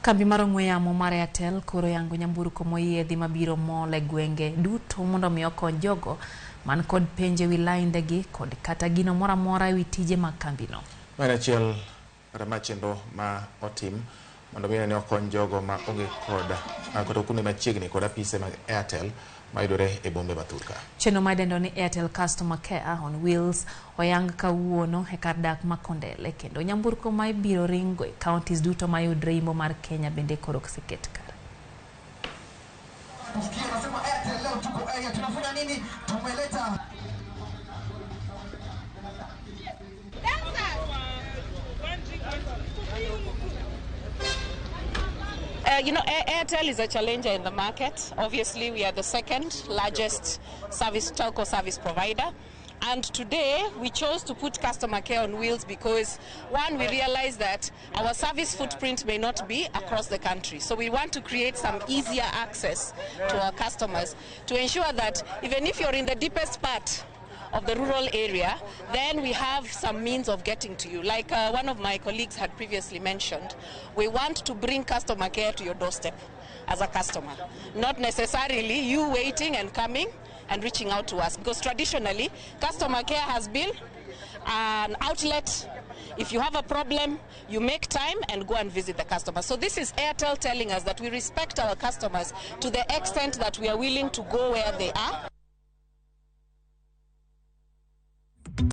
Kambi mar ong'we yamo mar Airtel koro yango nyamburko moyiedhi mabiro mol e gwenge duto mondo mi okony jogo man kod penjo ewi laindegi kod kata gino moro amora ewi tije mag kambino. Ma en achiel kata ma chenro ma otim mondo mi ne okony jogo ma onge kod kata kuonde machiegni kod apise mag Airtel mayudore e bombe ma thurka. Chenro ma idendo ni Airtel Customer Care on Wheels oyang kawuono e kar dak ma Kondele kendo nyamburko ma ibiro ringo e counties duto mayudre imbo mar Kenya bende koro oseket kare. Tusikie nasema Airtel leo tuko area, tunafanya nini? Tumeleta Airtel is a challenger in the market. Obviously, we are the second largest telco service provider. And today, we chose to put customer care on wheels because, one, we realize that our service footprint may not be across the country. So we want to create some easier access to our customers to ensure that even if you're in the deepest part of the rural area, then we have some means of getting to you. Like one of my colleagues had previously mentioned, we want to bring customer care to your doorstep as a customer, not necessarily you waiting and coming and reaching out to us, because traditionally, customer care has been an outlet. If you have a problem, you make time and go and visit the customer. So this is Airtel telling us that we respect our customers to the extent that we are willing to go where they are.